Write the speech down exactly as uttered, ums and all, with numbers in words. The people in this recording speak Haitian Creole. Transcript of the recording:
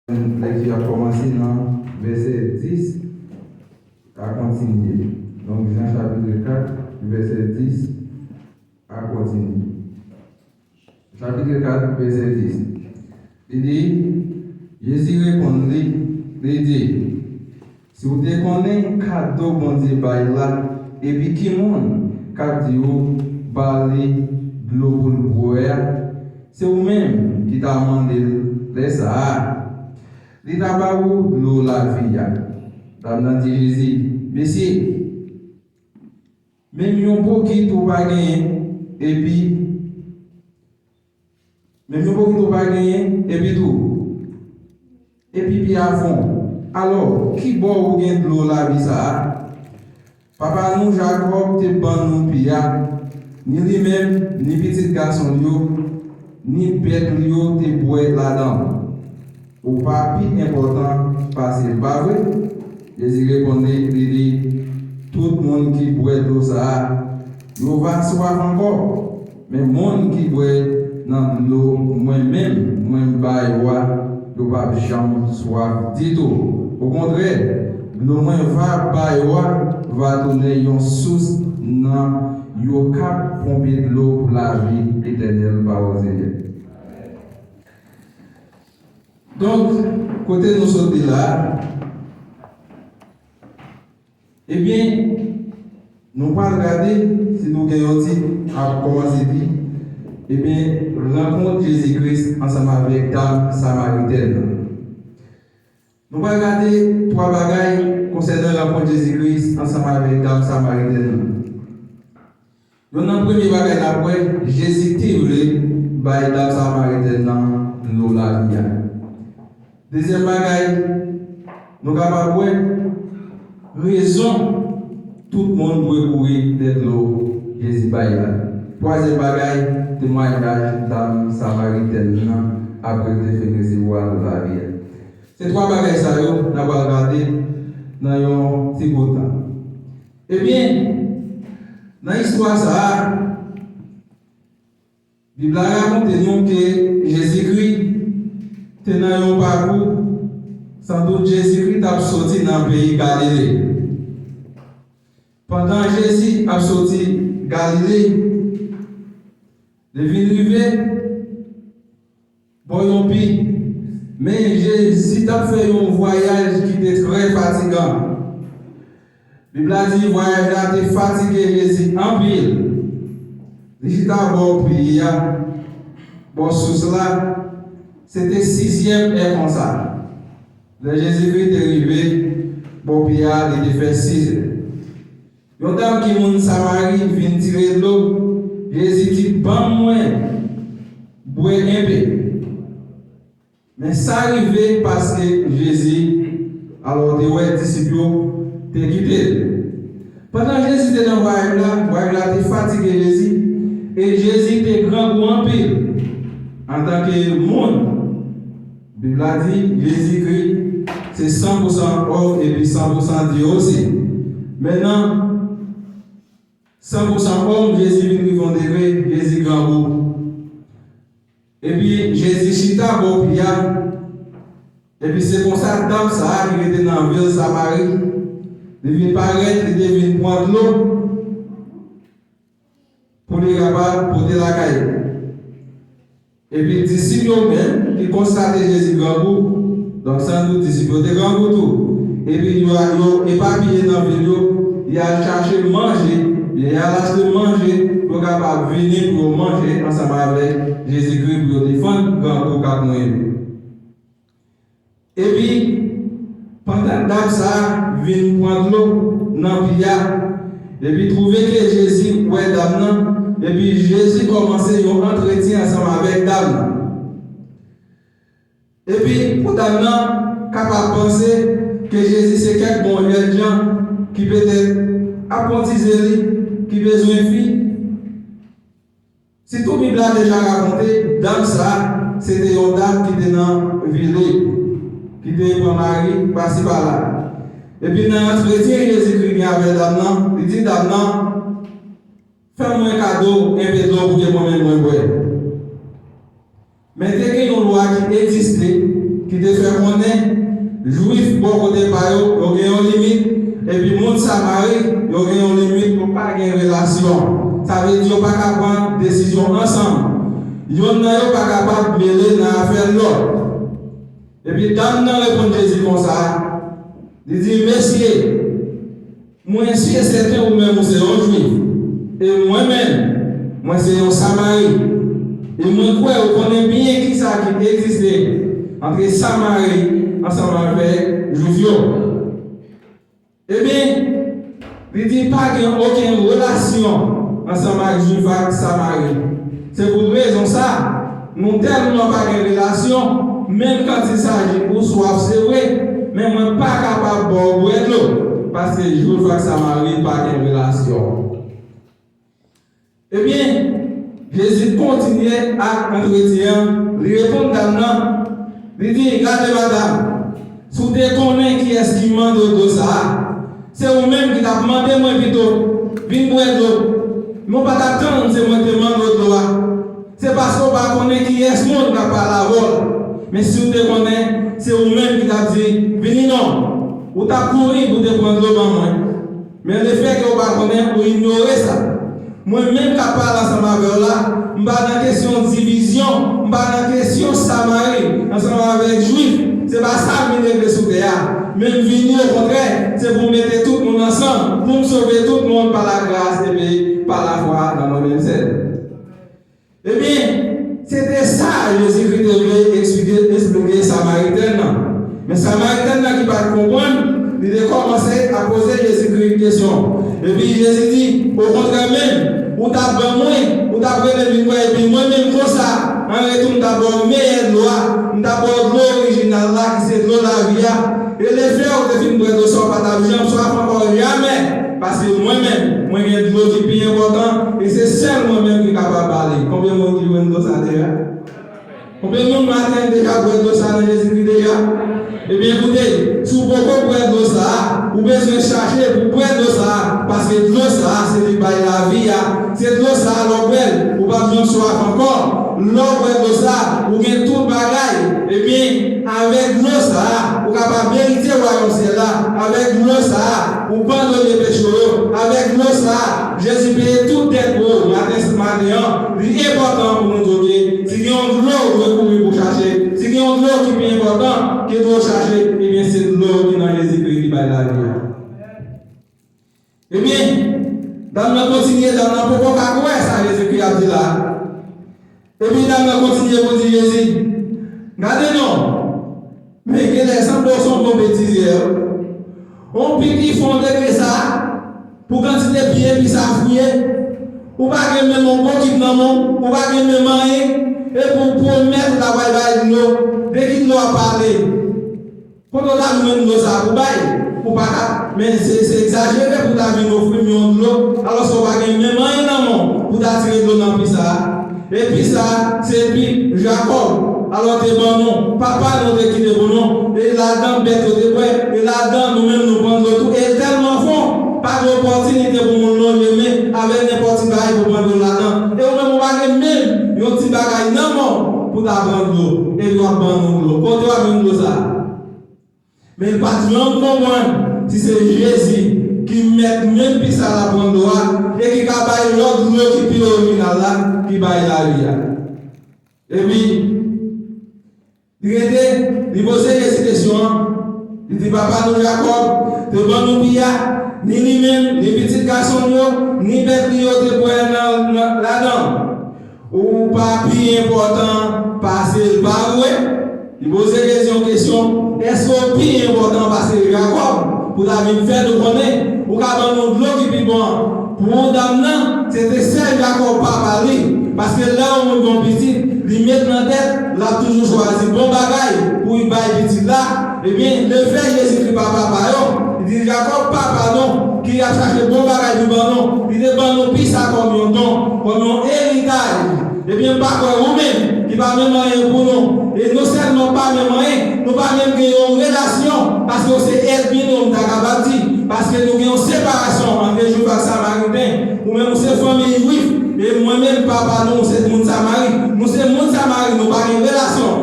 Lèkti a kòmanse nan vèsè dis a kontinye. Donk, Jan chapit kat, vèsè dis a kontinye. Chapit kat, vèsè dis. Li di, Jezi reponn li, li di, Si w te konnen kado Bondye bay la, epi ki moun k ap di w ba li dlo pou l bwè a, se ou menm ki ta mande l lè sa a, li ta ba ou dlo lavi a. Dam nan di Jezi, Mesye, menm yon bokit ou pa genyen, epi Menm yon bokit ou pa genyen, epi tou, epi pi a fon. Alò, ki bò ou gen dlo lavi sa a? Papa nou Jakòb te ban nou pi a, ni li menm, ni pitit gason l yo, ni bèt li yo te bwè ladan l. Ou pa pi enpòtan pase m, pa vre? Jezi reponn li, li di, Tout moun ki bwè dlo sa a, yo va swaf ankò. Men moun ki bwè nan dlo mwen menm, mwen ba yo a, yo p ap janm swaf ditou. Okontrè, dlo mwen va ba yo a va tounen yon sous nan yo k ap ponpe dlo pou lavi etènèl, pawòl Senyè. Donk, kote nou sot de la a, ebyen, nou pral gade, si nou gen yon tit, ap kòmanse di, ebyen, rankont Jezi Kris ansanm avèk dam samaritèn nan. Nou pral gade twa bagay konsènan rankont Jezi Kris ansanm avèk dam samaritèn nan. Youn nan premye bagay n ap wè, Jezi te vle bay dam samaritèn nan dlo lavi a. Dezyèm bagay, nou kapab wè rezon tout moun dwe kouri dèyè dlo Jezi bay la. Twazyèm bagay, temwayaj dam samaritèn nan apre l te fin resevwa dlo lavi a. Se twa bagay sa yo n a pral gade nan yon ti bout tan. Ebyen, nan istwa sa a, Bib la rakonte nou ke Jezikri te nan yon pakou, sandout Jezikri t ap soti nan peyi Galile. Pandan Jezi ap soti Galile, li vin rive bò yon pi. Men Jezi t ap fè yon vwayaj ki te trè fatigan. Bib la di vwayaj la te fatige Jezi anpil. Li chita bò pi a, bò sous la, se te sizyèm è konsa. Lè Jezikri te rive bò pi a, li te fè sizè. Yon dam ki moun Samari vin tire dlo. Jezi di, Ban mwen bwè enpe. Men sa rive paske Jezi, alò, te wè disip yo te kite l. Pandan Jezi te nan vwayaj la, vwayaj la te fatige Jezi, e Jezi te grangou anpil. Antanke moun, Bib la di, Jezikri se san pou san òm epi san pou san Dye osi. Men nan san pou san òm, Jezi vin rive yon degre, Jezi grangou. Epi Jezi chita bò pi a. Epi se konsa dam sa a ki rete nan vil Samari, li vin parèt, li te vin pran dlo pou li kapab pote lakay li. Epi disip yo menm ki konstate Jezi grangou, donk sandout disip yo te grangou tou. Epi yo, yo epapiye nan vil yo, y al chache manje, y al achte manje pou yo kapab vini pou yo manje ansanm avèk Jezikri pou yo defann grangou k ap mouye yo. Epi, pandan dam sa a vin pran dlo nan pi a, epi twouve ke Jezi wè dam nan, epi Jezi kòmanse yon antretyen ansanm avèk dam nan. Epi, pou dam nan kapab panse ke Jezi se kèk bon jènjan ki petèt ap koutize li, ki bezwen fi, Sitou Bib la deja rakonte, dam sa a, se te yon dam ki te nan vil li, ki te pran mari pasi pala. Epi nan antretyen Jezikri gen avèk dam nan, li di dam nan, Fè mwen kado enpe dlo pou ke mwen menm mwen bwè. Men te gen yon lwa ki egziste, Li te fè konnen Jwif bò kote pa yo, yo gen yon limit, epi moun Samari, yo gen yon limit, yo pa gen relasyon. Sa vle di yo pa ka pran desizyon ansanm. Yonn nan yo pa kapab mele nan afè lòt. Epi dam nan reponn Jezi konsa, li di, Mesye, mwen si e sèten ou menm ou se yon Jwif, e mwen menm, mwen se yon Samari. E mwen kwè ou konnen byen kisa ki egziste ant Samari ansanm avèk Jwif yo. Ebyen, li di pa gen okenn relasyon ansanm ak Jwif ak Samari. Se pou rezon sa, nou tèlman pa gen relasyon, menm kan il saji ou swaf, se vre, men mwen pa kapab ba w bwè dlo, paske Jwif ak Samari pa gen relasyon. Ebyen, Jezi kontinye ak antretyen an, li reponn dam nan, li di, Gade, madanm, si w te konnen kiyès ki mande w dlo sa a, se ou menm ki t ap mande mwen pito, vin bwè dlo. Men w pa t ap tann se mwen ki te mande w dlo a. Se paske w pa konnen kiyès moun k ap pale avè w. Men si w te konnen, se ou menm ki t ap di, Vini non, ou t ap kouri pou w te pran dlo ban mwen. Men lefètke w pa konnen, ou inyore sa. Mwen menm k ap pale ansanm avè w la, m pa nan kesyon divizyon, m pa nan kesyon Samari ansanm avèk Jwif. Se pa sa m vin regle sou tè a. Men m vini, okontrè, se pou m mete tout moun ansanm, pou m sove tout moun pa lagras epi pa lafwa nan mwen menm sèl. Ebyen, se te sa Jezikri te vle eksplike, eksplike Samaritèn nan. Men Samaritèn nan ki pa t konprann, li te kòmanse ap poze Jezikri kesyon. Epi Jezi di, Okontrè menm, ou t ap ban mwen, ou t ap rele m vin bwè, epi mwen menm konsa, an retou m t ap ba w meyè dlo a, m t ap ba w dlo orijinal la, ki se dlo lavi a. E lefè ou te fin bwè dlo sa, ou pa t ap janm swaf ankò jamè, paske mwen menm, mwen gen dlo ki pi enpòtan, e se sèl mwen menm ki kapab ba li. Konbyen moun ki jwenn dlo sa deja? Konbyen moun maten deja bwè dlo sa nan Jezikri deja? Ebyen, koute, si w poko bwè dlo sa a, ou bezwen chache pou bwè dlo sa a, paske dlo sa a, se li k bay lavi a. Se dlo sa a, lè w bwè l, ou p ap janm swaf ankò. Lè w bwè dlo sa a, ou gen tout bagay. Ebyen, avèk dlo sa a, ou kapab erite wayòm syèl la. Avèk dlo sa a, ou padone peche w yo. Avèk dlo sa a, Jezi peye tout dèt pou ou. Maten, maten an, li enpòtan pou nou di, oke, si gen yon dlo ou dwe kouri pou chache, si gen yon dlo ki pi enpòtan ke dlo chache, ebyen, se dlo ki nan Jezikri ki bay lavi a. Ebyen, dam nan kontinye, dam nan poko ka kwè sa Jezikri ap di la. Epi dam nan kontinye pou di Jezi, Gade non, men genlè sanble w se yon bon betizyè. Yon pit ki fon degre sa, pou kantite pye pis sa fouye, ou pa gen menm yon bokit nan men w, ou pa gen menm anyen, epi w pwomèt ou ta pral bay dlo, de ki dlo w ap pale? Kote w t ap jwenn dlo sa a pou bay? Ou pa ka, men se, se egzajere pou w ta vin ofri m yon dlo, alòske w pa gen menm anyen nan men w pou w ta tire dlo nan pi sa a. E pi sa a, se pi Jakòb. Alò, te ban nou, papa nou te kite pou nou, e ladan bèt yo te bwè, e ladan nou menm nou pran dlo tou, e l tèlman fon, pa gen opòtinite pou moun lonje men avèk nenpòt ti bagay pou pran dlo ladan. E ou menm, ou pa gen menm yon ti bagay nan men w pou w ta pran dlo, epi w ap ban nou dlo. Kote w ap jwenn dlo sa a? Men l pa t janm konprann si se Jezi ki mèt menm pi sa l ap pran dlo a e ki ka bay lòt dlo ki pi orijinal la ki bay lavi a. Epi, li rete, li poze Jezi kesyon an. Li di, Papa nou Jakòb te ban nou pi a, ni li menm, ni pitit gason l yo, ni bèt li yo te bwè nan, nan, ladan. Ou pa pi enpòtan pase l, pa vre? Li poze Jezi yon kesyon, èske w pi enpòtan pase Jakòb? Pou ta vin fè nou konnen, ou ka ban nou dlo ki pi bon an. Pou dam nan, se te sèl Jakòb papa li. Paske lè yon moun gen yon pitit, li met nan tèt, l ap toujou chwazi bon bagay pou li bay pitit la. Ebyen, lefèt Jezikri pa papa yo, li di Jakòb papa nou, ki ap chache bon bagay pou ban nou. Li te ban nou pi sa kòm yon don, kòm yon eritaj. Ebyen, m pa kwè ou menm, ki pa menm anyen pou nou. E non sèlman pa menm anyen, nou pa menm gen yon relasyon, paske w se ènmi nou, m ta kapab di, paske nou gen yon separasyon ant Jwif ak Samariten. Ou menm, ou se fanmi Jwif, e mwen menm, papa nou, se moun Samari. Nou se moun Samari, nou pa gen relasyon.